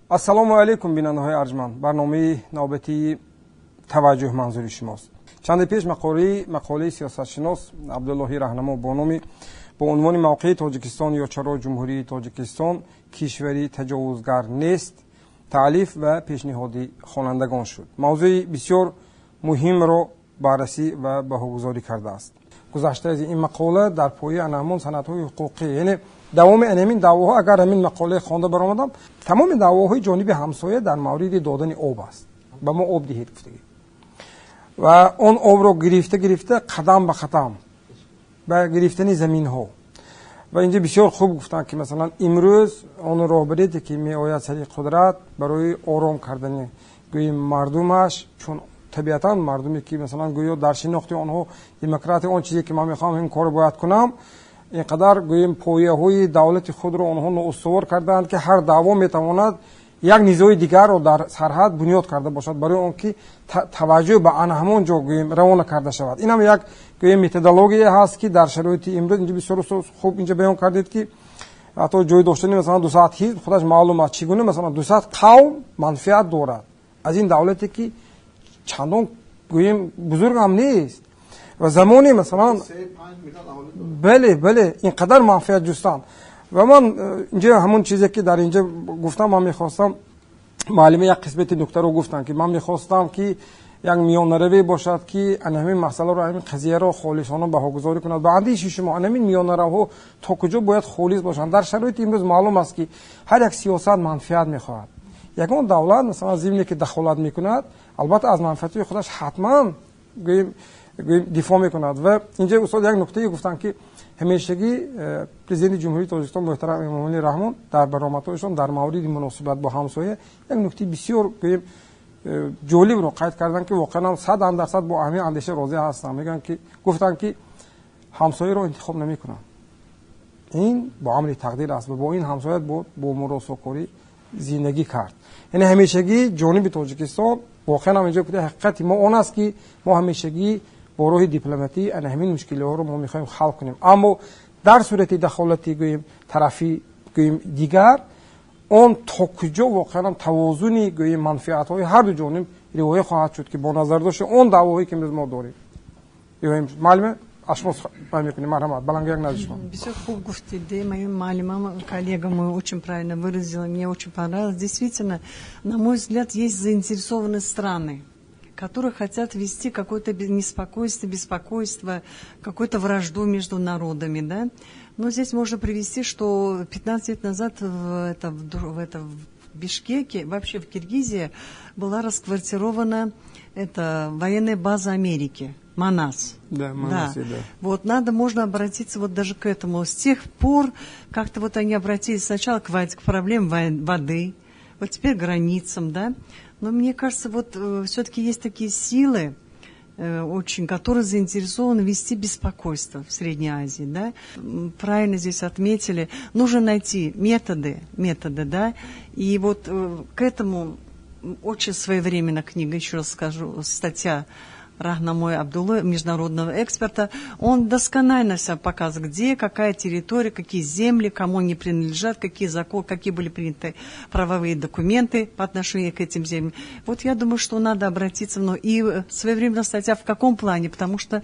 Ассалому алайкум, бинандаҳои арҷманд. Барномаи навбатии «Таваҷҷӯҳ» манзури шумост. Чанде пеш мақолаи сиёсатшинос Абдуллоҳи Раҳнамо бо номи, бо унвони «Мавқеи Тоҷикистон ё чаро Ҷумҳурии Тоҷикистон кишвари таҷовузгар нест» таълиф ва пешниҳоди хонандагон шуд. Мавзӯи бисёр муҳимро баррасӣ ва баҳогузорӣ кардааст. Гузашта аз ин, мақола дар пояи ана ҳамон санадҳои ҳуқуқӣ, яъне давоми ҳамин даъвоҳо, агар ҳамин мақолаи хонда баромадам, тамоми даъвоҳои ҷониби ҳамсоя дар мавриди додани об аст. Ба мо об диҳед гуфтагӣ ва он обро гирифта гирифта, қадам ба қадам ба гирифтани заминҳо. Ва инҷа бисёр хуб гуфтанд, ки масалан имрӯз он роҳбарите, ки меояд сари қудрат, барои ором кардани, гӯем, мардумаш, чун табиатан мардуме, ки масалан гӯё дар шинохти онҳо демократия, он чизе ки ман мехоҳам, ин корро бояд кунам, ин қадар, гӯем, пояҳои давлати худро онҳо ноустувор кардаанд, ки ҳар даъво метавонад як низои дигарро дар сарҳад бунёд карда бошад, барои он ки таваҷҷӯҳ ба ана ҳамон ҷо, гӯем, равона карда шавад. Инам як, гӯем, методология ҳаст, ки дар шароити имрӯз инҷа бисёр хуб инҷа баён кардед, ки ҳатто ҷой доштани масалан 200 ҳизб худаш маълум аст, чӣ гуна масалан 200 қавм манфиат дорад аз ин давлате, ки чандон, гӯем, бузург ҳам нест ва замоне масалан, бале, ин қадар манфиат ҷустанд. Ва ман инҷа ҳамон чизе, ки дар инҷа гуфтам, ман мехостам, муаллима як қисмати нуктаро гуфтам, ки ман мехостам, ки як миёнараве бошад, ки ана ҳамин масъаларо, ҳамин қазияро холисона баҳогузорӣ кунад. Ба андеши шумо, ана ҳамин миёнаравҳо то куҷо бояд холис бошанд? Дар шароити имрӯз маълум аст, ки ҳар як сиёсат манфиат мехоҳад. Ягон давлат масалан зимне ки дахолат мекунад, албатта, аз манфиатҳои худаш ҳатман, гӯем, дифоъ мекунад. Ва инҷа устод як нуктае гуфтанд, ки ҳамешагӣ Президенти Ҷумҳурии Тоҷикистон муҳтарам Эмомалӣ Раҳмон дар баромадҳояшон дар мавриди муносибат бо ҳамсоя як нуктаи бисёр, гӯем, ҷолибро қайд карданд, ки воқеан 100% бо ҳамин андеша розӣ ҳастам. Мегӯянд ки, гуфтанд, ки ҳамсояро интихоб намекунанд, ин бо амри тақдир аст ва бо ин ҳамсоя бо муросокорӣ зиндагӣ кард. Яъне ҳамешагӣ ҷониби Тоҷикистон воқеан ҳам инҷо ҳақиқати мо он аст, ки мо ҳамешагӣ бо роҳи дипломатӣ ана ҳамин мушкилиҳоро мо мехоҳем ҳал кунем, аммо дар сурати дахолати, гӯем, тарафи, гӯем, дигар, он то куҷо воқеан тавозуни, гӯем, манфиатҳои ҳарду ҷониб риоя хоҳад шуд, ки бо назардошти он даъвоҳое, ки имрӯз мо дорем? Муаллима, аз шумо мекунем, марҳамат, балангак назди шумо. Бисёр хуб гуфтед, моя муаллима, коллега мой очень правильно выразила, мне очень понравилось. Действительно, на мой взгляд, есть заинтересованные страны, которые хотят вести какое-то неспокойствие, беспокойство, какую-то вражду между народами, да. Но здесь можно привести, что 15 лет назад в Бишкеке, вообще в Киргизии, была расквартирована это, военная база Америки. Манас. Да, Манас, да. Вот надо, можно обратиться вот даже к этому. С тех пор как-то вот они обратились сначала к проблемам воды, вот теперь к границам, да. Но мне кажется, вот все-таки есть такие силы, очень, которые заинтересованы вести беспокойство в Средней Азии, да. Правильно здесь отметили, нужно найти методы, методы, да, и вот к этому очень своевременно книга, еще раз скажу, статья Рахнамой Абдуллы, международного эксперта, он досконально все показывает, где, какая территория, какие земли, кому они принадлежат, какие законы, какие были приняты правовые документы по отношению к этим землям. Вот я думаю, что надо обратиться, но и своевременно статья в каком плане, потому что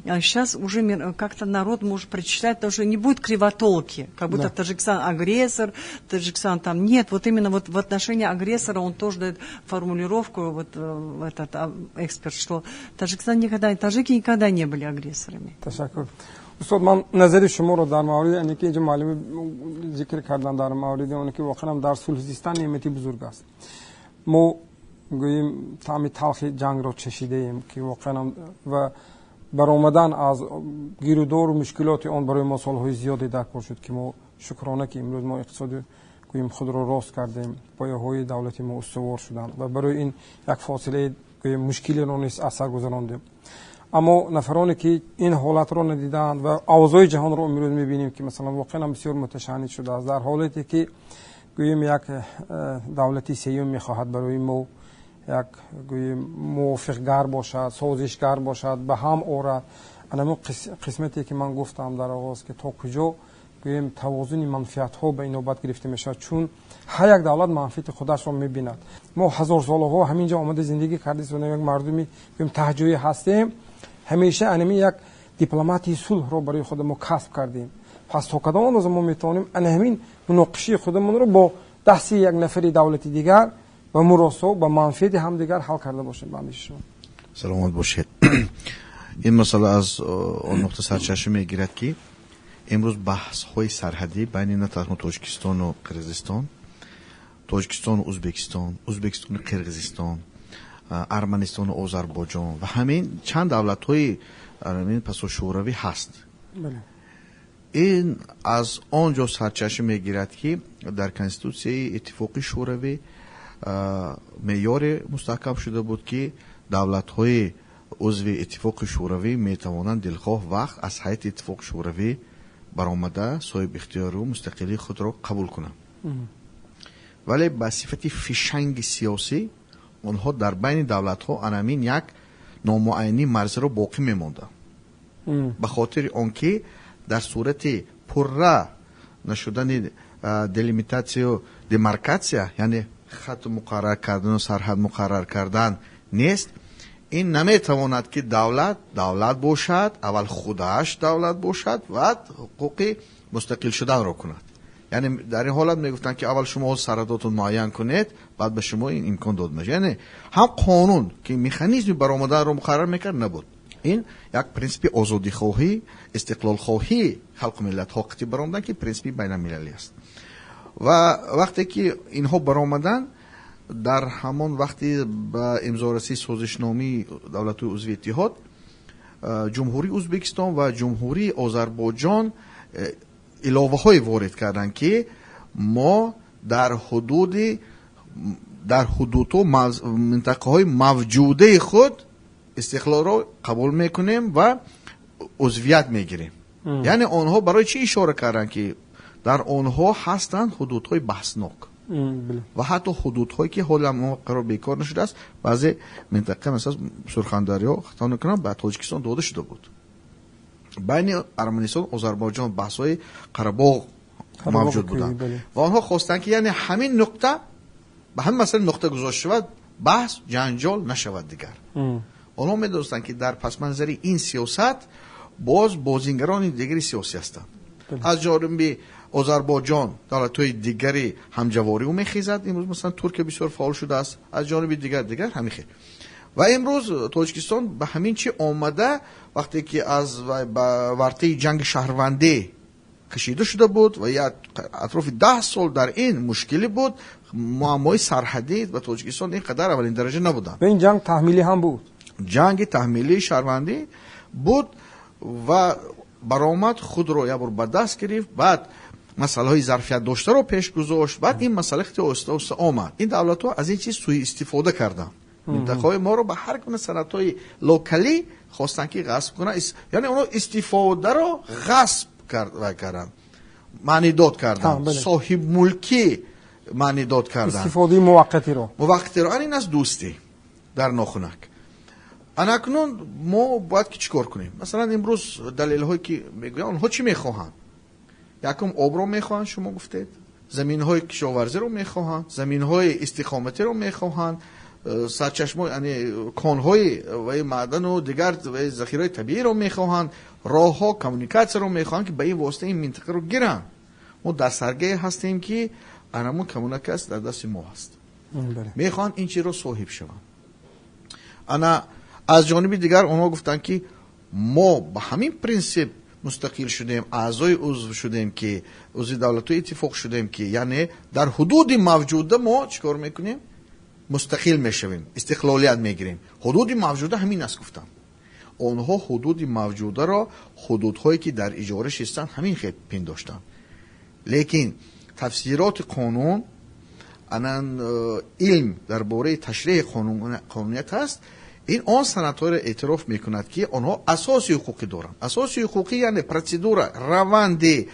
сейчас уже как-то народ может прочитать, потому что не будет кривотолки, как будто Таджикистан агрессор, Таджикистан там нет. Вот именно вот в отношении агрессора он тоже дает формулировку, вот этот эксперт, что Таджикистан никогда, таджики никогда не были агрессорами. Ташаккур. Устод, ман назари шуморо дар мавриди ане ки инҷо муаллима зикр карданд, дар мавриди оне ки воқеан дар сулҳ зистан неъмати бузург аст. Мо, гӯем, таъми талхи ҷангро чашидаем, ки воқеан ва баромадан аз гирудору мушкилоти он барои мо солҳои зиёде даркор шуд, ки мо, шукрона, ки имрӯз мо иқтисоди, гӯем, худро рост кардем, пояҳои давлати мо устувор шуданд ва барои ин як фосилаи, гӯем, мушкилеро низ аз сар гузарондем. Аммо нафароне, ки ин ҳолатро надидаанд ва авзои ҷаҳонро имрӯз мебинем, ки масалан воқеан бисёр муташанниҷ шудааст, дар ҳолате ки, гӯем, як давлати сеюм мехоҳад барои мо як, гӯем, мувофиқгар бошад, созишгар бошад, ба ҳам орад, анамун қисмате, ки ман гуфтам дар оғоз, ки то куҷо, гӯем. Гӯем, тавозуни манфиатҳо ба инобат гирифта мешавад, чун ҳар як давлат манфиати худашро мебинад. Мо ҳазорсолаҳо ҳамин ҷо омада зиндагӣ карда, як мардуми, гӯем, таҳҷӯӣ ҳастем. Ҳамеша анами як дипломатии сулҳро барои худ мо касб кардем. Пас то кадом андоза мо метавонем ана ҳамин муноқишаи худамонро бо дасти як нафари давлати дигар ва муросо ба манфиати ҳамдигар ҳал карда бошем, ба андешаи шумо? Саломат бошед. Ин масъала аз он нуқта сарчашма мегирад, ки имрӯз баҳсҳои сарҳадӣ байни на танҳо Тоҷикистону Қирғизистон, Тоҷикистону Ӯзбекистон, Ӯзбекистону Қирғизистон, Арманистону Озарбойҷон ва ҳамин чанд давлатҳои пасошӯравӣ ҳаст. Ин аз он ҷо сарчашма мегирад, ки дар Конститутсияи Иттифоқи Шӯравӣ меъёре мустаҳкам шуда буд, ки давлатҳои узви Иттифоқи Шӯравӣ метавонанд дилхоҳ вақт аз ҳайати Иттифоқи Шӯравӣ баромада, соҳиби ихтиёру мустақилии худро қабул кунанд. Вале ба сифати фишанги сиёсӣ онҳо дар байни давлатҳо анамин як номуайянии марзиро боқӣ мемонданд, ба хотири он ки дар сурати пурра нашудани делимитатсияю демаркатсия, яъне хат муқаррар кардану сарҳад муқаррар кардан нест, ин наметавонад, ки давлат давлат бошад, аввал худаш давлат бошад ва ҳуқуқи мустақил шуданро кунад. Яъне дар ин ҳолат мегуфтанд, ки аввал шумо сарҳадотон муайян кунед, баъд ба шумо ин имкон дода мешавад. Яъне ҳам қонун, ки механизми баромаданро муқаррар мекард, набуд. Ин як принсипи озодихоҳӣ, истиқлолхоҳии халқу миллатҳо қити баромадан, ки принсипи байналмилалӣ аст. Ва вақте ки инҳо баромаданд, дар ҳамон вақти ба имзорасии созишномаи давлатҳои узви иттиҳод, Ҷумҳурии Ӯзбекистон ва Ҷумҳурии Озарбойҷон иловаҳое ворид карданд, ки мо дар ҳудудҳо, минтақаҳои мавҷудаи худ истиқлолро қабул мекунем ва узвият мегирем. Яъне онҳо барои чӣ ишора карданд, ки дар онҳо ҳастанд ҳудудҳои баҳснок ва ҳатто ҳудудҳое, ки ҳоло қарор бекор нашудааст. Баъзе минтақа, масалан Сурхандарё, хато накунам, ба Тоҷикистон дода шуда буд. Байни Арманистон, Озарбойҷон баҳсҳои Қарабоғ мавҷуд буданд ва онҳо хостанд, ки яъне ҳамин нуқта ба ҳамин масъала нуқта гузошта шавад, баҳс ҷанҷол нашавад дигар. Онҳо медонистанд, ки дар пасманзари ин сиёсат боз бозингарони дигари сиёсӣ ҳастанд. Аз ҷониби Озарбойҷон давлатҳои дигари ҳамҷаворӣ ӯ мехезад. Имрӯз масалан Туркия бисёр фаъол шудааст, аз ҷониби дигар ҳамин хел. Ва имрӯз Тоҷикистон ба ҳамин чи омада, вақте ки аз вартаи ҷанги шаҳрвандӣ кашида шуда буд ва як атрофи 10 сол дар ин мушкилӣ буд, муаммои сарҳадӣ ба Тоҷикистон ин қадар аввалин дараҷа набуданд. Ва ин ҷанг таҳмилӣ ҳам буд. Ҷанги таҳмилии шаҳрвандӣ буд ва баромад, худро як бор ба даст гирифт, баъд масъалаҳои зарфият доштаро пеш гузошт, баъд ин масъала хеле оҳиста оҳиста омад. Ин давлатҳо аз ин чиз сӯиистифода карданд. Минтақаҳои моро ба ҳар гуна санадҳои локалӣ хостанд, ки ғасб кунанд. Яъне онҳо истифодаро ғасб карданд, маънидод карданд, соҳибмулкӣ маънидод карданд, истифодаи муваққатиро. Муваққатиро. Ин аст дӯстӣ дар нохунак. Анакнун мо бояд ки чӣ кор кунем? Масалан, имрӯз далелҳое, ки мегӯянд, онҳо чӣ мехоҳанд? Якум, обро мехоҳанд, шумо гуфтед, заминҳои кишоварзиро мехоҳанд, заминҳои истиқоматиро мехоҳанд, сарчашмо, яъне конҳои ва маъдану дигар захираҳои табииро мехоҳанд, роҳҳо, коммуникатсияро мехоҳанд, ки ба ин восита ин минтақаро гиранд. Мо дар саргае ҳастем, ки анамун коммуникатсия дар дасти мо ҳаст. Мехоҳанд ин чизро соҳиб шаванд. Ана аз ҷониби дигар онҳо гуфтанд, ки мо ба ҳамин принсип мустақил шудем, аъзои узв шудем, ки узви давлатҳои иттифоқ шудем, ки яъне дар ҳудуди мавҷуда мо чӣ кор мекунем? Мустақил мешавем, истиқлолият мегирем. Ҳудуди мавҷуда ҳамин аст, гуфтанд. Онҳо ҳудуди мавҷударо ҳудудҳое, ки дар иҷора шистанд, ҳамин хел пиндоштанд. Лекин тафсироти қонун, анан илм дар бораи ташриҳи қонуният аст, ин он санадҳоро эътироф мекунад, ки онҳо асоси ҳуқуқӣ доранд. Асоси ҳуқуқӣ яъне процедура, раванди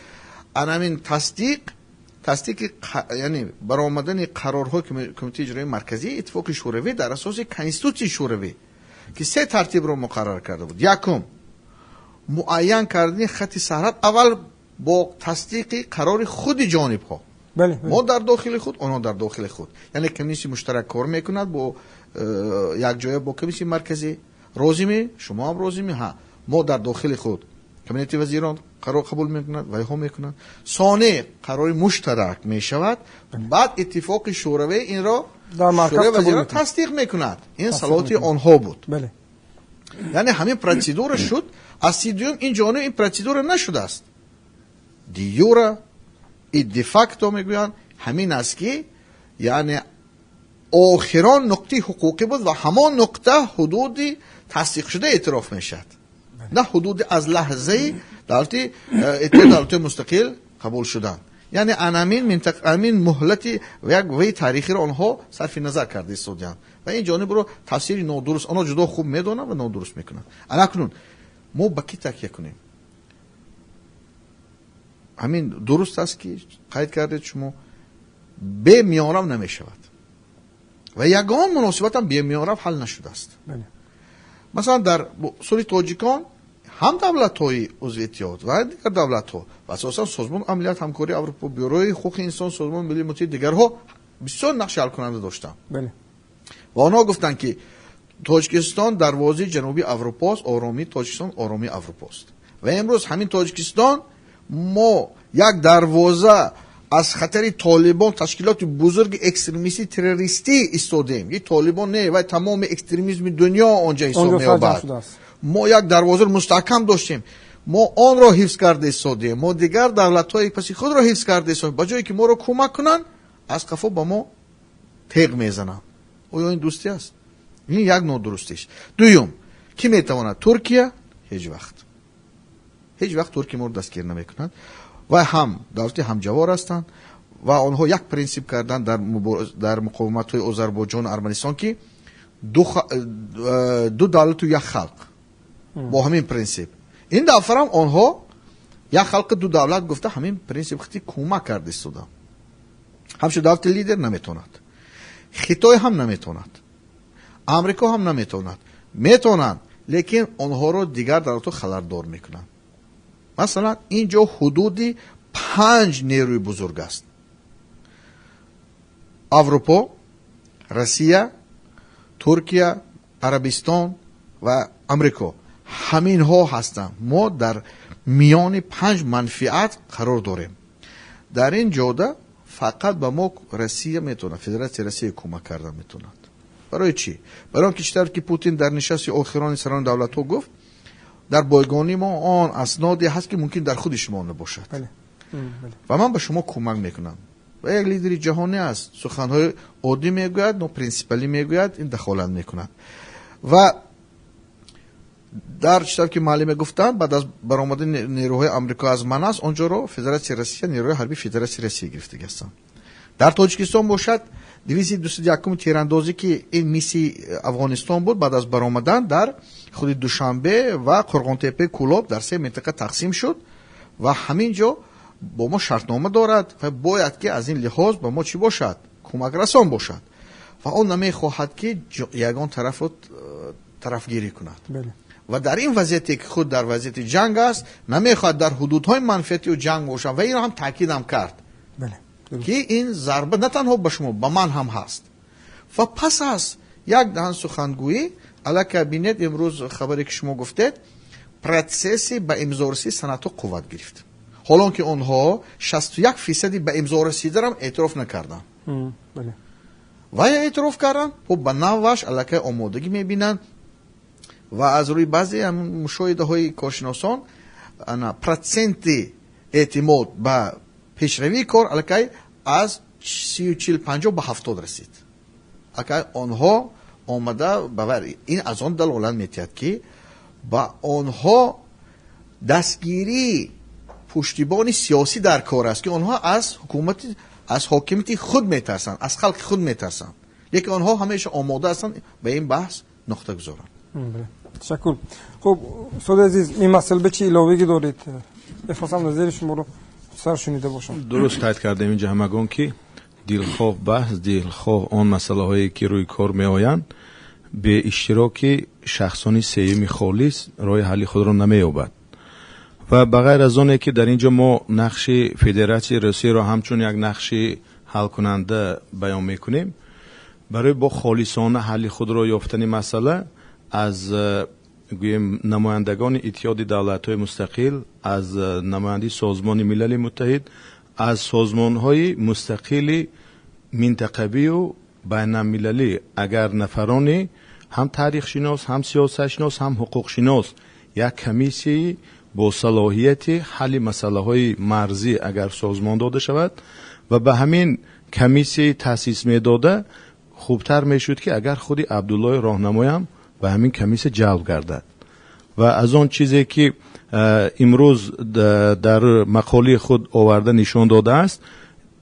анамин тасдиқи, яъне баромадани қарорҳои Кумитаи иҷроии марказии Иттифоқи Шӯравӣ дар асоси Конститутсияи Шӯравӣ, ки се тартибро муқаррар карда буд. Якум, муайян кардани хати сарҳад аввал Бо тасдиқи қарори худи ҷонибҳо. Мо дар дохили худ, онҳо дар дохили худ. Яъне комиссияи муштарак кор мекунад бо якҷоя бо комиссияи марказӣ. Розӣ, шумо ҳам розӣ, ҳа. Мо дар дохили худ кабинети вазирон қарор қабул мекунад, вайҳо мекунанд. Сонӣ қарори муштарак мешавад, баъд Иттифоқи Шӯравӣ инро Шӯрои вазирон тасдиқ мекунад. Ин салоҳияти онҳо буд. Яъне ҳамин процедура шуд, аз сидуюм ин ҷониб ин процедура нашудааст. Де-юре и де-факто мегӯянд ҳамин аст ки яъне охирон нуқтаи ҳуқуқӣ буд ва ҳамон нуқта ҳудуди тасдиқшуда эътироф мешавад, на ҳудуди аз лаҳзаи давлати иттиҳоди давлатҳои мустақил қабул шудан. Яъне анамин минтақа, амин муҳлати як ваи таърихиро онҳо сарфи назар карда истодианд ва ин ҷонибро тафсири нодуруст онҳо ҷудо хуб медонанд ва нодуруст мекунанд. Анакнун мо ба кӣ такя кунем? Ҳамин дуруст аст ки қайд кардед шумо, бе миёнрав намешавад ва ягон муносибатам бе миёнрав ҳал нашудааст. Масалан, дар сули тоҷикон ҳам давлатҳои узви иттиҳод ва дигар давлатҳо ва асосан Созмони Амният Ҳамкории Аврупо, Бюрои ҳуқуқи инсон, Созмони Милали Муттаҳид, дигарҳо бисёр нақши ҳалкунанда доштанд. Ва онҳо гуфтанд ки Тоҷикистон дарвозаи ҷанубии Аврупост, оромии Тоҷикистон оромии Аврупост. Ва имрӯз ҳамин Тоҷикистон мо як дарвоза аз хатари толибон, ташкилоти бузурги экстремистӣ террористӣ истодем. И толибон не, вай тамоми экстремизми дунё онҷа ҳисоб меёбад. Мо як дарвозаро мустаҳкам доштем, мо онро ҳифз карда истодем, мо дигар давлатҳои паси худро ҳифз карда истодем. Ба ҷое ки моро кӯмак кунанд, аз қафо ба мо теғ мезананд. Оё ин дӯстӣ аст? Ин як нодурустист. Дуюм, кӣ метавонад? Туркия ҳеҷ вақт. Ҳеҷ вақт Туркия моро дастгир намекунад. Ва ҳам давлати ҳамҷавор ҳастанд ва онҳо як принсип карданд дар муқовиматҳои Озарбойҷон ва Арманистон, ки ду давлату як халқ. Бо ҳамин принсип. Ин дафъарам онҳо як халқи ду давлат гуфта ҳамин принсип хати кӯмак карда истоданд. Ҳамчун давлати лидер наметавонад. Хитой ҳам наметавонад. Амрико ҳам наметавонад. Метавонанд, лекин онҳоро дигар давлатҳо халалдор мекунанд. Масалан, ин ҷо ҳудуди 5 нерӯи бузург аст. Аврупо, Россия, Туркия, Арабистон ва Амрико. Ҳаминҳо ҳастанд. Мо дар миёни 5 манфиат қарор дорем. Дар ин ҷода фақат ба мо Россия метавонад, Федератсияи Россия кӯмак карда метавонад. Барои чӣ? Барои он ки чӣ тавр ки Путин дар нишасти охирони сарони давлатҳо гуфт, дар бойгонии мо он асноде ҳаст ки мумкин дар худи шумо набошад. Ва ман ба шумо кӯмак мекунам. Ва як лидери ҷаҳонӣ аст, суханҳои оддӣ мегӯяд, но принсипалӣ мегӯяд, ин дахолат мекунад. Ва дар чӣ тавр ки муаллиме гуфтанд, баъд аз баромадани нерӯҳои Амрико аз Манас, он ҷоро Федератсияи Россия, нерӯҳои ҳарбии Федератсияи Россия гирифтагӣ ҳастанд. Дар Тоҷикистон бошад, дивизияи 201 тирандозӣ, ки ин миссияи Афғонистон буд, баъд аз баромадан дар худи Душанбе ва Қурғонтеппаи Кӯлоб дар 3 минтақа тақсим шуд ва ҳамин ҷо бо мо шартнома дорад ва бояд ки аз ин лиҳоз ба мо чӣ бошад? Кӯмакрасон бошад. Ва он намехоҳад ки ягон тарафро тарафгирӣ кунад. Ва дар ин вазъияте ки худ дар вазъияти ҷанг аст, намехоҳад дар ҳудудҳои манфиати ӯ ҷанг бошад ва инро ҳам таъкидам кард, ки ин зарба на танҳо ба шумо, ба ман ҳам ҳаст. Ва пас аз як даҳан сухангӯӣ аллакай бинед, имрӯз хабаре ки шумо гуфтед, процесси ба имзорасии санадҳо қувват гирифт. Ҳолон ки онҳо 61% ба имзорасидарам эътироф накарданд. Ва эътироф карданд, хуб ба наваш аллакай омодагӣ мебинанд ва аз рӯи баъзе мушоҳидаҳои коршиносон проценти эътимод ба пешравии кор аллакай аз 30, 40, 50 ба 70 расид. Аллакай онҳо омада ба ин аз он далолат метиҳад ки ба онҳо дастгирии пуштибони сиёсӣ дар кор аст, ки онҳо аз ҳукумати, аз ҳокимияти худ метарсанд, аз халқи худ метарсанд, лекин онҳо ҳамеша омода ҳастанд ба ин баҳс нуқта гузоранд. Ташаккур. Хуб, устоди азиз, ин масъала ба чӣ иловагӣ доред? Мехостам назари шуморо сар шунида бошам. Дуруст қайд кардем инҷа ҳамагон, ки дилхоҳ баҳс, дилхоҳ он масъалаҳое ки рӯи кор меоянд, бе иштироки шахсони сеюми холис роҳи ҳалли худро намеёбад. Ва ба ғайр аз оне ки дар ин ҷо мо нақши Федератсияи Русияро ҳамчун як нақши ҳалкунанда баён мекунем, барои бо холисона ҳалли худро ёфтани масъала аз гӯем намояндагони Иттиҳоди давлатҳои мустақил, аз намояндаи Созмони Милали Муттаҳид, аз созмонҳои мустақили минтақавию байналмилалӣ агар нафароне ҳам таърихшинос, ҳам сиёсатшинос, ҳам ҳуқуқшинос як комиссияи бо салоҳияти ҳалли масъалаҳои марзӣ агар созмон дода шавад ва ба ҳамин комиссияи таъсис медода, хубтар мешуд ки агар худи Абдуллои Роҳнамоям ба ҳамин комиссия ҷалб гардад. Ва аз он чизе ки имрӯз дар мақолаи худ оварда нишон додааст,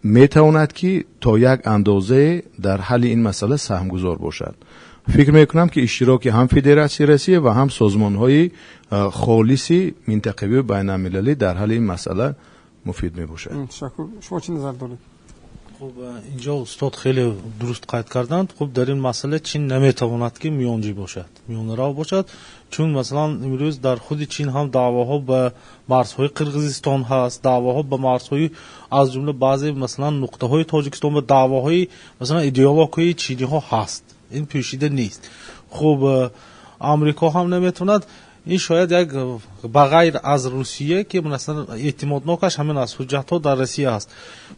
метавонад ки то як андозае дар ҳалли ин масъала саҳмгузор бошад. Фикр мекунам ки иштироки ҳам Федератсияи Россия ва ҳам созмонҳои холиси минтақавию байналмилалӣ дар ҳалли ин масъала муфид мебошад. Ташаккур. Шумо чӣ назар доред? Хуб, инҷо устод хеле дуруст қайд карданд. Хуб, дар ин масъала Чин наметавонад ки миёнҷӣ бошад, миёнарав бошад, чун масалан имрӯз дар худи Чин ҳам даъвоҳо ба марзҳои Қирғизистон ҳаст, даъвоҳо ба марзҳои аз ҷумла баъзе масалан нуқтаҳои Тоҷикистон ба даъвоҳои масалан идеологҳои чиниҳо ҳаст, ин пӯшида нест. Хуб, Амрико ҳам наметавонад. Ин шояд як ба ғайр аз Русия ки масалан эътимоднокаш ҳамин аст, ҳуҷҷатҳо дар Россия аст.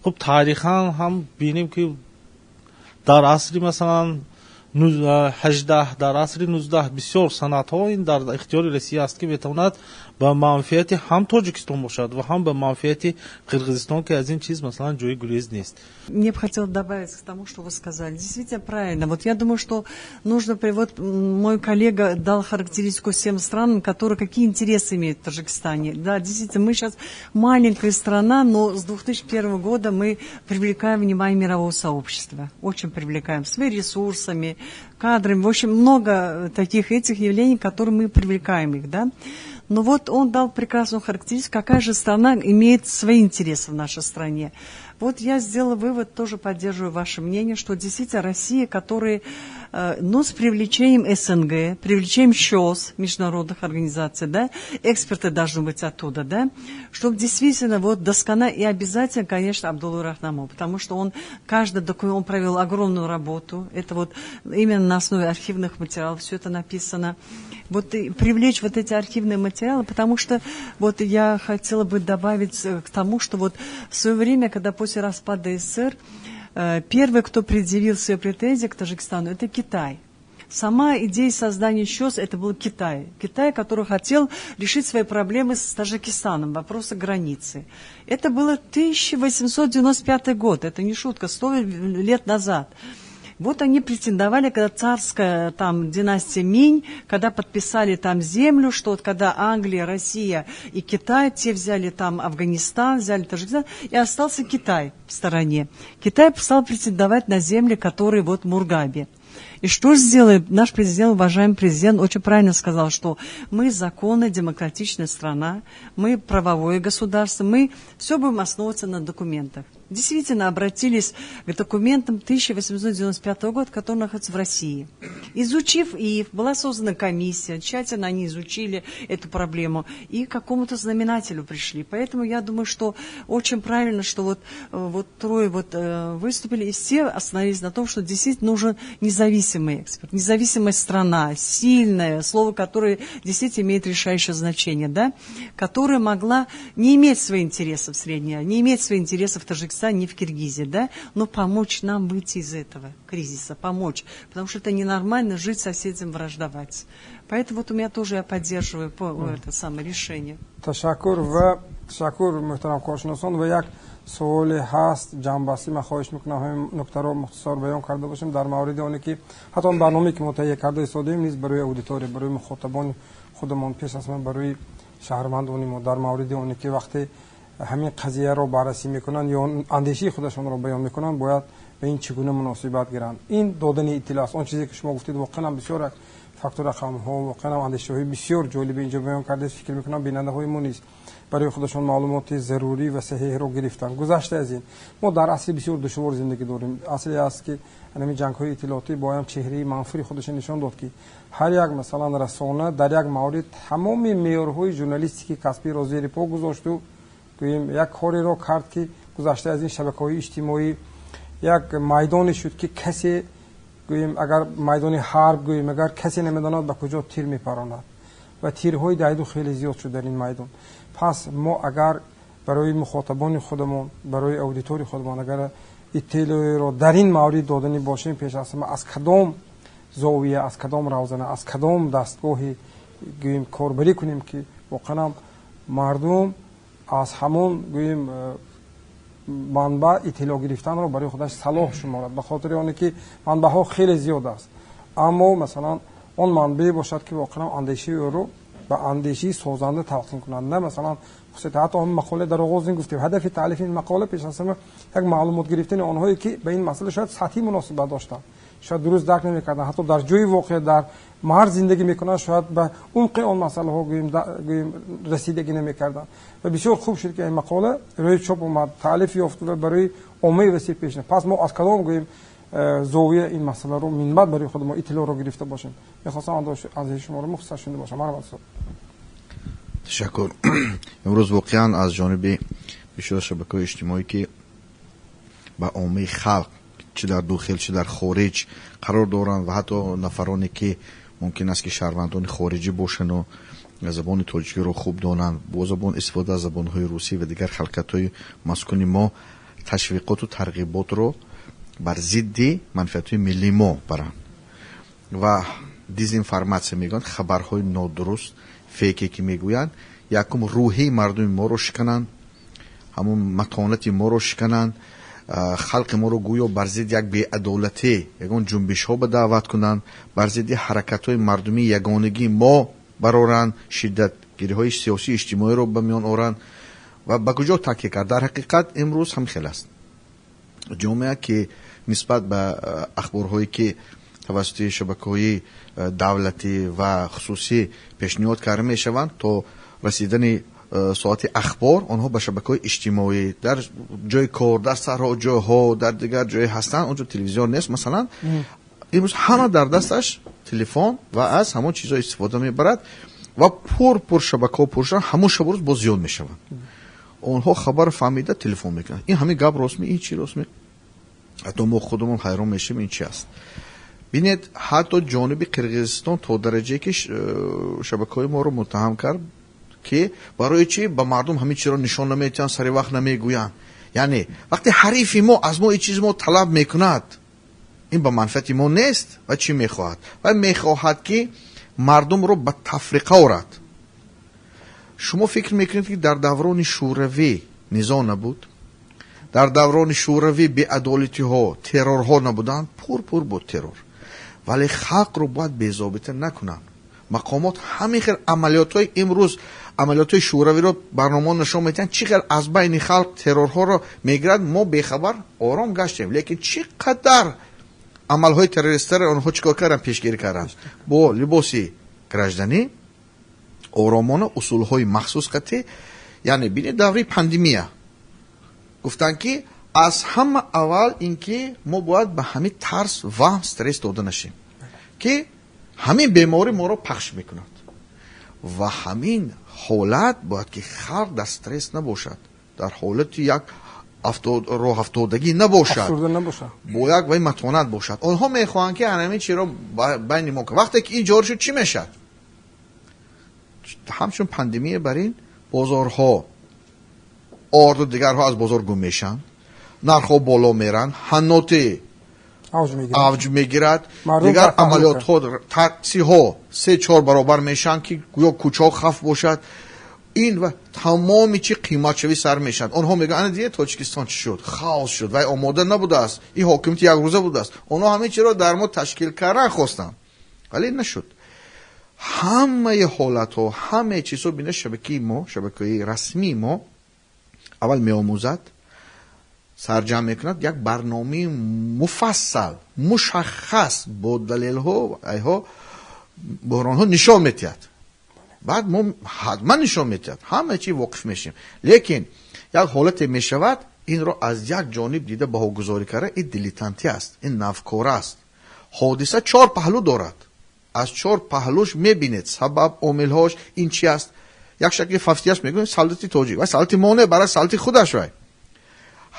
Хуб, таърихан ҳам бинем ки дар асри масалан 18, дар асри 19 бисёр санадҳо ин дар ихтиёри Россия аст ки метавонад ба манфиати ҳам Тоҷикистон бошад ва ҳам ба манфиати Қирғизистон, ки аз ин чиз масалан ҷои гурез нест. Мне бы хотелось добавить к тому, что вы сказали. Действительно правильно. Вот я думаю, что нужно, вот мой коллега дал характеристику всем странам, которые какие интересы имеют в Таджикистане. Да, действительно, мы сейчас маленькая страна, но с 2001 года мы привлекаем внимание мирового сообщества. Очень привлекаем своими ресурсами, кадрами. В общем, много таких этих явлений, которые мы привлекаем их, да. Но вот он дал прекрасную характеристику, какая же страна имеет свои интересы в нашей стране. Вот я сделала вывод, тоже поддерживаю ваше мнение, что действительно Россия, которая, ну, с привлечением СНГ, привлечением ЩОС, международных организаций, да, эксперты должны быть оттуда, да, чтобы действительно вот досконально и обязательно, конечно, Абдулла Рахнамо, потому что он каждый документ, он провел огромную работу, это вот именно на основе архивных материалов все это написано. Вот и привлечь вот эти архивные материалы, потому что вот я хотела бы добавить к тому, что вот в свое время, когда после распада СССР, первый, кто предъявил свои претензии к Таджикистану, это Китай. Сама идея создания ЩОС – это был Китай. Китай, который хотел решить свои проблемы с Таджикистаном, вопросы границы. Это было 1895 год, это не шутка, 100 лет назад. Вот они претендовали, когда царская там династия Минь, когда подписали там землю, что вот когда Англия, Россия и Китай, те взяли там Афганистан, взяли Таджикистан, и остался Китай в стороне. Китай стал претендовать на земли, которые вот Мургаби. И что сделали? Наш президент, уважаемый президент, очень правильно сказал, что мы законная, демократичная страна, мы правовое государство, мы все будем основываться на документах. Действительно обратились к документам 1895 года, которые находятся в России. Изучив их, была создана комиссия, тщательно они изучили эту проблему и к какому-то знаменателю пришли. Поэтому я думаю, что очень правильно, что вот трое вот выступили, и все остановились на том, что действительно нужен независимый эксперт, независимая страна, сильная, слово которое действительно имеет решающее значение, да, которая могла не иметь свои интересы в Средней Азии, не иметь свои интересы в Таджикистане, не в Киргизии, да, но помочь нам выйти из этого кризиса, помочь, потому что это ненормально жить соседям, враждовать. Поэтому вот у меня тоже я поддерживаю это самое решение. Ташаккур ва ташаккур, муҳтарам коршиносон. Ва як суоле ҳаст ҷамъбастӣ, ман хоҳиш мекунам ҳамин нуктаро мухтасар баён карда бошем дар мавриди оне ки ҳатто он барномае ки мо таҳия карда истодаем низ барои аудитория, барои мухотабони худамон, пеш аз ҳама барои шаҳрвандони мо, дар мавриди оне ки вақте ҳамин қазияро баррасӣ мекунанд ё андешаи худашонро баён мекунанд, бояд ба ин чӣ гуна муносибат гиранд. Ин додани иттилоъ аст. Он чизе ки шумо гуфтед, воқеан ҳам бисёр як фактор, рақамҳо, воқеан ҳам андешаҳои бисёр ҷолибе инҷо баён кардед. Фикр мекунам, бинандаҳои мо низ Барои худашон маълумоти зарурӣ ва саҳеҳро гирифтанд. Гузашта аз ин, мо дар асри бисёр душвор зиндагӣ дорем, асре аст, ки ҳамин ҷангҳои иттилоотӣ боям чеҳраи манфури худашро нишон дод, ки ҳар як, масалан, расона дар як маврид тамоми меъёрҳои журналистики касбиро зери по гузошту, гӯем, як кореро кард, ки гузашта аз ин шабакаҳои иҷтимоӣ як майдоне шуд, ки касе, гӯем, агар майдони ҳарб гӯем, агар касе намедонад, ба куҷо тир мепаронад, ва тирҳои дайду хеле зиёд шуд дар ин майдон. Пас мо агар барои мухотабони худамон, барои аудитории худамон агар иттилоеро дар ин маврид доданӣ бошем, пеш аз ҳама аз кадом зовия, аз кадом равзана, аз кадом дастгоҳи, гӯем, корбарӣ кунем, ки воқеан мардум аз ҳамон, гӯем, манбаъ иттилоъ гирифтанро барои худаш салоҳ шуморад? Ба хотири оне ки манбаъҳо хеле зиёд аст, аммо, масалан, он манбаъе бошад, ки воқеан андешаи ӯро ба андешаи созанда талқин кунад, на, масалан, хусусият. Ҳатто ҳамин мақола дар оғоз ин гуфтем, ҳадафи таълифи ин мақола пеш аз ҳама як маълумот гирифтани онҳое, ки ба ин масъала шояд сатҳӣ муносибат доштанд, шояд дуруст дарк намекарданд, ҳатто дар ҷои воқеа, дар марз зиндагӣ мекунанд, шояд ба умқи он масъалаҳо, гӯем, расидагӣ намекарданд. Ва бисёр хуб шуд, ки ин мақола рӯи чоп омад, таълиф ёфт ва барои оммаи васеъ пеш. Пас мо аз кадом, гӯем, зовия ин масъаларо минбаъд барои худ мо иттилоъро гирифта бошем? Мехостам андешаи шуморо мухтасар шунида бошам. Марҳамат, устод. Ташаккур. Имрӯз воқеан аз ҷониби бисёр шабакаҳои иҷтимоӣ, ки ба оммаи халқ чӣ дар дохил, чӣ дар хориҷ қарор доранд, ва ҳатто нафароне, ки мумкин аст, ки шаҳрвандони хориҷӣ бошанду забони тоҷикиро хуб донанд, бо забон истифода аз забонҳои русӣ ва дигар халқиятҳои маскуни мо ташвиқоту тарғиботро бар зидди манфиатҳои миллии мо баранд ва дезинформатсия мегӯянд, хабарҳои нодуруст, фейке ки мегӯянд, якум рӯҳии мардуми моро шикананд, ҳамун матонати моро шикананд, халқи моро гӯё бар зидди як беадолатӣ, ягон ҷунбишҳо ба даъват кунанд, бар зидди ҳаракатҳои мардумии ягонагии мо бароранд, шиддатгириҳои сиёсию иҷтимоиро ба миён оранд. Ва ба куҷо такя кард? Дар ҳақиқат имрӯз ҳам хел аст. Ҷомеа, ки нисбат ба ахборҳое, ки тавассути шабакаҳои давлатӣ ва хусусӣ пешниҳод карда мешаванд, то расидани соати ахбор онҳо ба шабакаҳои иҷтимоӣ, дар ҷои кор, дар саҳро, ҷойҳо, дар дигар ҷое ҳастанд, онҷо телевизион нест, масалан. Имрӯз ҳама дар дасташ телефон ва аз ҳамон чизҳо истифода мебарад ва пур пур шабакаҳо пур шуданд, ҳамон шабу рӯз боз зиёд мешаванд. Онҳо хабар фаҳмида телефон мекунанд: ин ҳамин гап ростми, ин чӣ ростми? Ҳатто мо худамон ҳайрон мешавем, ин чи аст. Бинед, ҳатто ҷониби Қирғизистон то дараҷае, ки шабакаҳои моро муттаҳам кард, ки барои чӣ ба мардум ҳамин чиро нишон наметиҳанд, сари вақт намегӯянд. Яъне вақте ҳарифи мо аз мо ин чиз мо талаб мекунад, ин ба манфиати мо нест. Ва чӣ мехоҳад? Ва мехоҳад, ки мардумро ба тафриқа орад. Шумо фикр мекунед, ки дар даврони шӯравӣ низоъ набуд, дар даврони шӯравӣ беадолатиҳо, террорҳо набуданд? Пур пур буд террор, вале халқро бояд безобита накунанд мақомот. Ҳамин хел амалиётҳои имрӯз, амалиётҳои шӯравиро барномаҳо нишон медиҳанд, чӣ хел аз байни халқ террорҳоро мегирад. Мо бехабар ором гаштем, лекин чӣ қадар амалҳои террористиро онҳо чӣ кор карданд? Пешгирӣ карданд бо либоси гражданӣ, оромона, усулҳои махсус қатъӣ. Яъне бинед, давраи пандемия гуфтанд, ки аз ҳама аввал ин ки мо бояд ба ҳамин тарс, ваҳм, стресс дода нашем, ки ҳамин беморӣ моро пахш мекунад, ва ҳамин ҳолат бояд, ки халқ дар стресс набошад, дар ҳолати як роҳафтодагӣ набошад, бо як вай матонат бошад. Онҳо мехоҳанд, ки ҳамин чиро байни мо. Вақте ки ин ҷорӣ шуд, чӣ мешавад? Ҳамчун пандемия бар ин бозорҳо орду дигарҳо аз бозор гум мешаванд, нархҳо боло меранд, ҳаннотӣ авҷ мегирад, дигар амалиётҳо, таксиҳо 3-4 баробар мешаванд, ки гӯё кӯчаҳо хаф бошад. Ин ва тамоми чи қиматшавӣ сар мешавад. Онҳо мегӯянд: ана дидед, Тоҷикистон чӣ шуд, хаос шуд, вай омода набудааст, ин ҳокимияти якрӯза будааст. Онҳо ҳамин чиро дар мо ташкил кардан хостанд, вале нашуд. Ҳамаи ҳолатҳо, ҳамаи чизҳо, бина, шабакаи мо, шабакаи расмии мо аввал меомӯзад, сарҷамъ мекунад, як барномаи муфассал, мушаххас, бо далелҳо, айҳо, буҳронҳо нишон медиҳад. Баъд мо ҳатман нишон медиҳад, ҳама чи воқиф мешем. Лекин як ҳолате мешавад, инро аз як ҷониб дида баҳогузорӣ карда, ин дилетантӣ аст, ин навкора аст. Ҳодиса чор паҳлӯ дорад, аз чор паҳлӯш мебинед сабаб, омилҳош, ин чи аст. Як шакли фавтияш мегӯем солдати тоҷик, вай солдати мо не, баръакс солдати худаш. Вай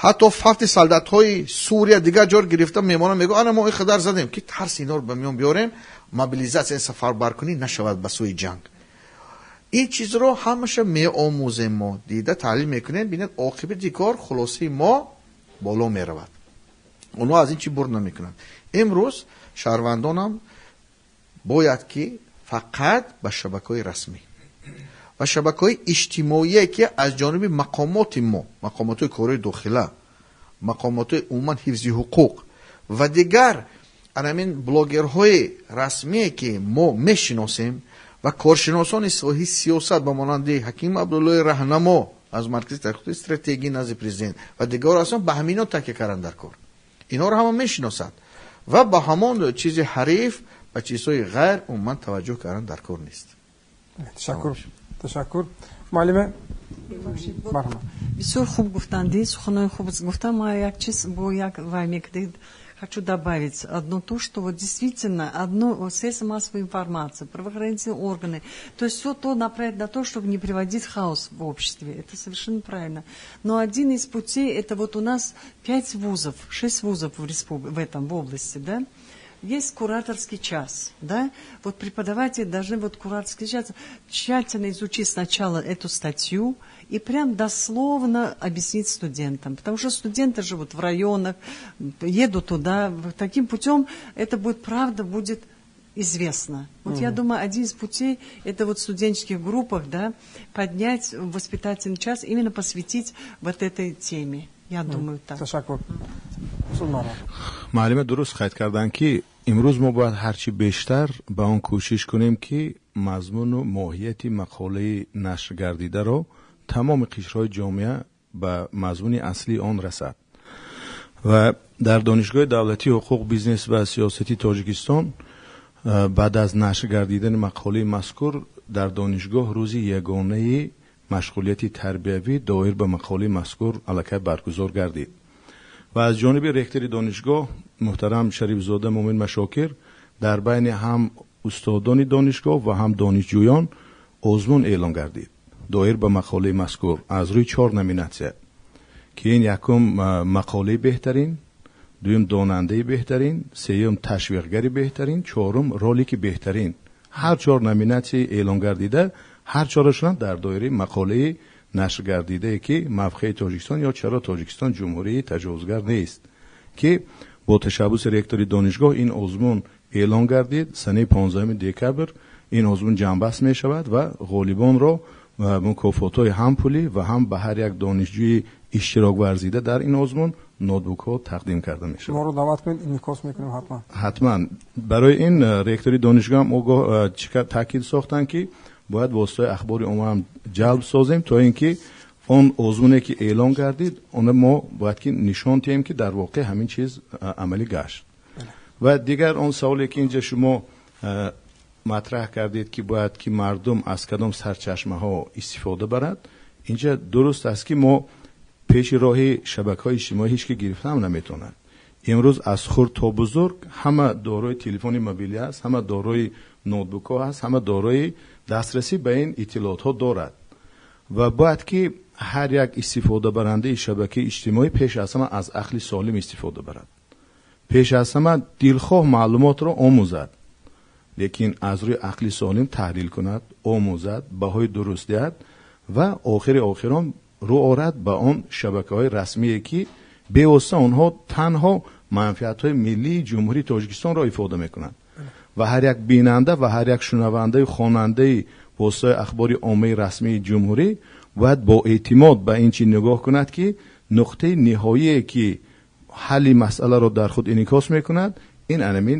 ҳатто фавти солдатҳои Сурия дигар ҷор гирифта мемонад, мегӯ ана мо ин қадар задем, ки тарси инҳоро ба миён биёрем, мобилизатсия, сафарбаркунӣ нашавад ба сӯи ҷанг. Ин чизро ҳамаша меомӯзем, мо дида таҳлил мекунем, бинед, оқибати кор, хулосаи мо боло меравад. Онҳо аз ин чӣ бурд намекунанд. Имрӯз шаҳрвандонам бояд ки фақат ба шабакаҳои расмӣ ва шабакаҳои иҷтимоие, ки аз ҷониби мақомоти мо, мақомотҳои корҳои дохила, мақомотҳои умуман ҳифзи ҳуқуқ ва дигар анамин блогерҳои расмие, ки мо мешиносем, ва коршиносони соҳаи сиёсат ба монанди Ҳаким Абдуллои Раҳнамо аз Маркази таҳқиқоти стратегӣ назди президент ва дигарро ҳастанд, ба ҳамино такя кардан дар кор. Инҳоро ҳама мешиносад ва ба ҳамон чизи ҳариф, ба чизҳои ғайр умуман таваҷҷӯҳ кардан дар кор нест. Ташаккур, ташаккур, муаллима. Бисёр хуб гуфтанди, суханои хуб гуфтам. Ма як чиз бо як вай мекдид, хочу добавить одно то, что вот действительно одно средство массовой информации, правоохранительные органы, то есть все то направить на то, чтобы не приводить хаос в обществе. Это совершенно правильно. Но один из путей, это вот у нас пять вузов, шесть вузов в этом, в области, да, есть кураторский час, да, вот преподаватели должны вот кураторский час тщательно изучить сначала эту статью и прям дословно объяснить студентам, потому что студенты живут в районах, едут туда, таким путем это будет, правда будет известно. Вот я думаю, один из путей, это вот в студенческих группах, да, поднять воспитательный час, именно посвятить вот этой теме. Я думаю, так. Ташаккур. Муаллима дуруст қайд карданд, ки имрӯз мо бояд ҳарчи бештар ба он кӯшиш кунем, ки мазмуну моҳияти мақолаи нашргардидаро тамоми қишрҳои ҷомеа ба мазмуни аслии он расад. Ва дар Донишгоҳи давлатии ҳуқуқ, бизнес ва сиёсати Тоҷикистон баъд аз нашр гардидани мақолаи мазкур дар донишгоҳ рӯзи ягонаи машғулияти тарбиявӣ доир ба мақолаи мазкур аллакай баргузор гардид ва аз ҷониби ректори донишгоҳ муҳтарам Шарифзода Мумин Машокир дар байни ҳам устодони донишгоҳ ва ҳам донишҷӯён озмун эълон гардид доир ба мақолаи мазкур аз рӯи чор номинатсия, ки ин якум мақолаи беҳтарин, дуюм донандаи беҳтарин, сеюм ташвиқгари беҳтарин, чорум ролики беҳтарин. Ҳар чор номинатсияи эълон гардида, ҳар чорашон дар доираи мақолаи нашргардидае, ки мавқеи Тоҷикистон ё чаро Тоҷикистон ҷумҳурии таҷовузгар нест, ки бо ташаббуси ректори донишгоҳ ин озмун эълон гардид. Санаи 15 декабр ин озмун ҷамъбаст мешавад ва ғолибонро мукофотҳои ҳам пулӣ ва ҳам ба ҳар як донишҷӯи иштирок варзида дар ин озмун ноутбукҳо тақдим карда мешавад. Моро даъват кунед, инъикос мекунем ҳатман. Ҳатман. Барои ин ректори донишгоҳ ҳам огоҳ таъкид сохтанд, ки бояд воситаи ахбори омма ҳам ҷалб созем, то ин ки он озмуне, ки эълон гардид, она мо бояд ки нишон диҳем, ки дар воқеъ ҳамин чиз амалӣ гашт. Ва дигар он саволе, ки инҷа шумо матраҳ кардед, ки бояд ки мардум аз кадом сарчашмаҳо истифода барад, инҷа дуруст аст, ки мо пеши роҳи шабакаҳои иҷтимоӣ ҳеҷ ки гирифтаам наметавонад. Имрӯз аз хурд то бузург ҳама дорои телефони мобилӣ аст, ҳама дорои ноутбукҳо аст, ҳама дорои дастрасӣ ба ин иттилоотҳо дорад ва бояд ки ҳар як истифодабарандаи шабакаи иҷтимоӣ пеш аз ҳама аз ақли солим истифода барад, пеш аз ҳама дилхоҳ маълумотро омӯзад, лекин аз рӯи ақли солим таҳлил кунад, омӯзад, баҳои дуруст диҳад ва охири охирон рӯ орад ба он шабакаҳои расмие, ки бевосита онҳо танҳо манфиатҳои миллии Ҷумҳурии Тоҷикистонро ифода мекунанд. Ва ҳар як бинанда ва ҳар як шунавандаю хонандаи воситаи ахбори оммаи расмии ҷумҳурӣ бояд бо эътимод ба ин чиз нигоҳ кунад, ки нуқтаи ниҳоие, ки ҳалли масъаларо дар худ инъикос мекунад, ин анамин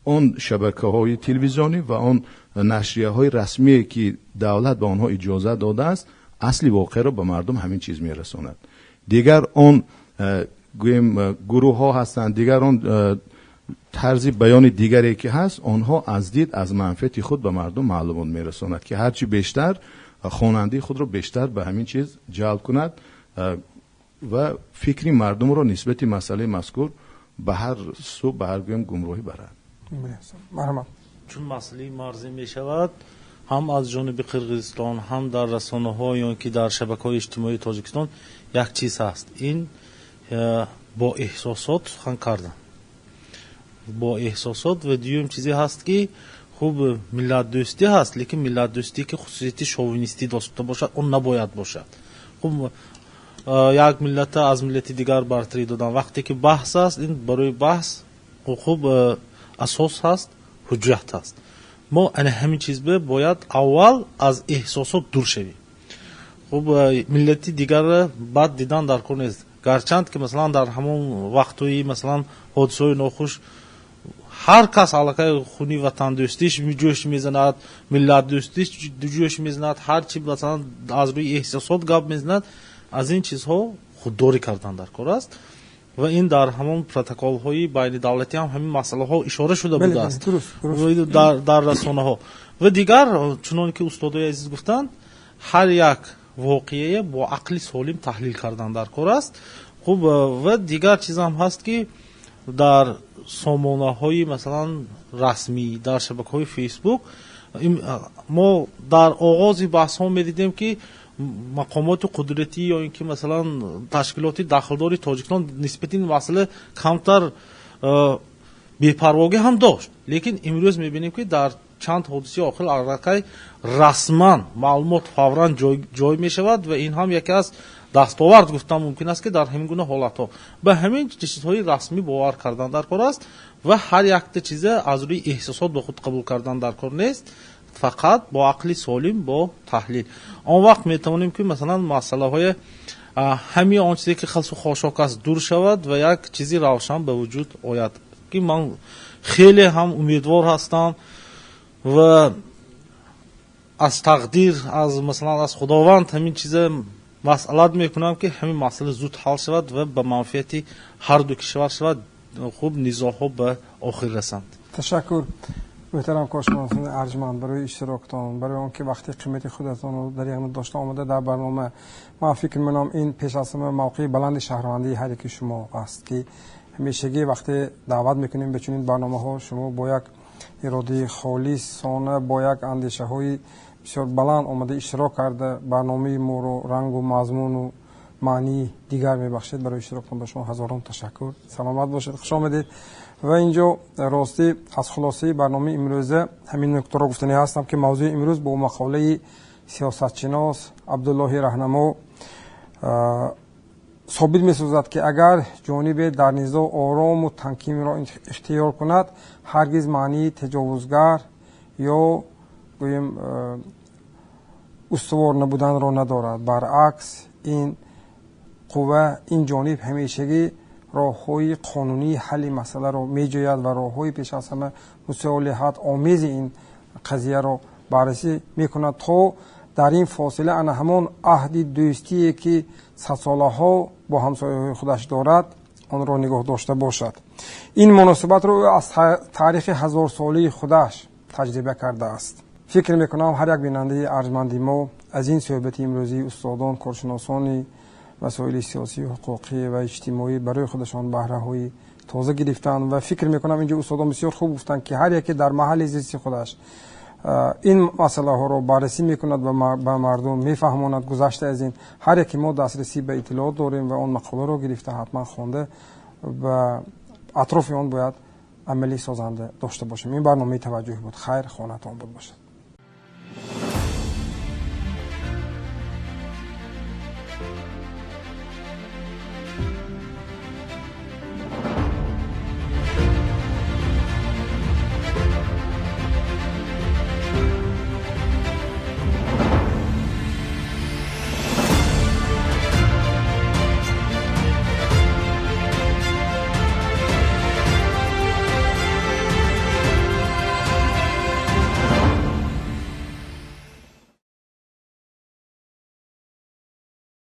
он шабакаҳои телевизионӣ ва он нашрияҳои расмие, ки давлат ба онҳо иҷозат додааст, асли воқеаро ба мардум ҳамин чиз мерасонад. Дигар он гӯем гурӯҳҳо ҳастанд, дигар он Тарзи баёни дигаре ки ҳаст, онҳо аз дид аз манфиати худ ба мардум маълумот мерасонад, ки ҳарчи бештар хонандаи худро бештар ба ҳамин чиз ҷалб кунад ва фикри мардумро нисбати масъалаи мазкур ба ҳар сӯ, ба ҳар гӯем, гумроҳӣ барад. Марҳамат. Чун масъалаи марзӣ мешавад, ҳам аз ҷониби Қирғизистон, ҳам дар расонаҳо ё ки дар шабакаҳои иҷтимоии Тоҷикистон як чиз ҳаст. Ин бо эҳсосот сухан кардан, бо эҳсосот. Ва дуюм чизе ҳаст, ки хуб, миллатдӯстӣ ҳаст, лекин миллатдӯстӣ ки хусусияти шовинистӣ дошта бошад, он набояд бошад. Хуб, як миллата аз миллати дигар бартарӣ додан. Вақте ки баҳс аст, ин барои баҳс хуб асос ҳаст, ҳуҷҷат ҳаст. Мо ана ҳамин чиз бояд аввал аз эҳсосот дур шавем. Хуб, миллати дигарро бад дидан дар кор нест, гарчанд ки масалан дар ҳамон вақтҳои масалан ҳодисаҳои нохуш ҳар кас аллакай хуни ватандӯстиш ҷӯш мезанад, миллатдӯстиш ҷӯш мезанад, ҳар чи масалан аз рӯи эҳсосот гап мезанад. Аз ин чизҳо худдорӣ кардан дар кор аст ва ин дар ҳамон протоколҳои байнидавлатӣ ҳам ҳамин масъалаҳо ишора шуда будааст дар расонаҳо. Ва дигар, чунон ки устодои азиз гуфтанд, ҳар як воқеае бо ақли солим таҳлил кардан дар кор аст. Хуб, ва дигар чизам ҳаст, ки дар сомонаҳои масалан расмӣ, дар шабакаҳои Фейсбук мо дар оғози баҳсҳо медидем, ки мақомоти қудратӣ ё ин ки масалан ташкилоти дахлдори Тоҷикистон нисбати ин масъала камтар бепарвогӣ ҳам дошт, лекин имрӯз мебинем, ки дар чанд ҳодисаи охир аллакай расман маълумот фавран ҷой мешавад. Ва ин ҳам яке аз дастовард гуфтан мумкин аст, ки дар ҳамин гуна ҳолатҳо ба ҳамин чизҳои расмӣ бовар кардан дар кор аст ва ҳар якта чиза аз рӯи эҳсосот ба худ қабул кардан дар кор нест, фақат бо ақли солим, бо таҳлил. Он вақт метавонем, ки масалан масъалаҳои ҳамин он чизе ки хасу хошок аст дур шавад ва як чизи равшан ба вуҷуд ояд, ки ман хеле ҳам умедвор ҳастам ва аз тақдир, аз масалан аз Худованд ҳамин чиза масъалат мекунам, ки ҳамин масъала зуд ҳал шавад ва ба манфиати ҳар ду кишвар шавад, хуб, низоъҳо ба охир расанд. Ташаккур, муҳтарам коршиносони арҷманд, барои иштироктон, барои он ки вақти қимати худатонро дар яғни дошта омада дар барнома. Ман фикр менам, ин пеш аз ҳама мавқеи баланди шаҳрвандии ҳар яки шумо аст, ки ҳамешагӣ вақте даъват мекунем ба чунин барномаҳо, шумо бо як иродаи холисона, бо як андешаҳои бисёр баланд омада иштирок карда, барномаи моро рангу мазмуну маънии дигар мебахшед. Барои иштироктон ба шумо ҳазорон ташаккур. Саломат бошед, хуш омадед. Ва инҷо ростӣ аз хулосаи барномаи имрӯза ҳамин нуктаро гуфтанӣ ҳастам, ки мавзӯи имрӯз бо мақолаи сиёсатшинос Абдуллоҳи Раҳнамо собит месозад, ки агар ҷонибе дар низоъ орому тамкинро ихтиёр кунад, ҳаргиз маънии таҷовузгар ё гӯем устувор набуданро надорад. Баръакс, ин қувва, ин ҷониб ҳамешагӣ роҳҳои қонунии ҳалли масъаларо меҷӯяд ва роҳҳои пеш аз ҳама мусолиҳат омези ин қазияро баррасӣ мекунад, то дар ин фосила ана ҳамон аҳди дӯстие, ки садсолаҳо бо ҳамсояҳои худаш дорад, онро нигоҳ дошта бошад. Ин муносибатро ӯ аз таърихи ҳазорсолии худаш таҷриба кардааст. Фикр мекунам, ҳар як бинандаи арҷманди мо аз ин суҳбати имрӯзии устодон, коршиносони масоили сиёсӣ, ҳуқуқӣ ва иҷтимоӣ барои худашон баҳраҳои тоза гирифтанд. Ва фикр мекунам, инҷо устодон бисёр хуб гуфтанд, ки ҳар яке дар маҳалли зисти худаш ин масъалаҳоро баррасӣ мекунад ва ба мардум мефаҳмонад. Гузашта аз ин, ҳар яке мо дастрасӣ ба иттилоот дорем ва он мақоларо гирифта, ҳатман хонда, ба атрофи он бояд амали созанда дошта бошем. Ин барномаи «Таваҷҷӯҳ» буд. Хайр, хонатон обод бошад.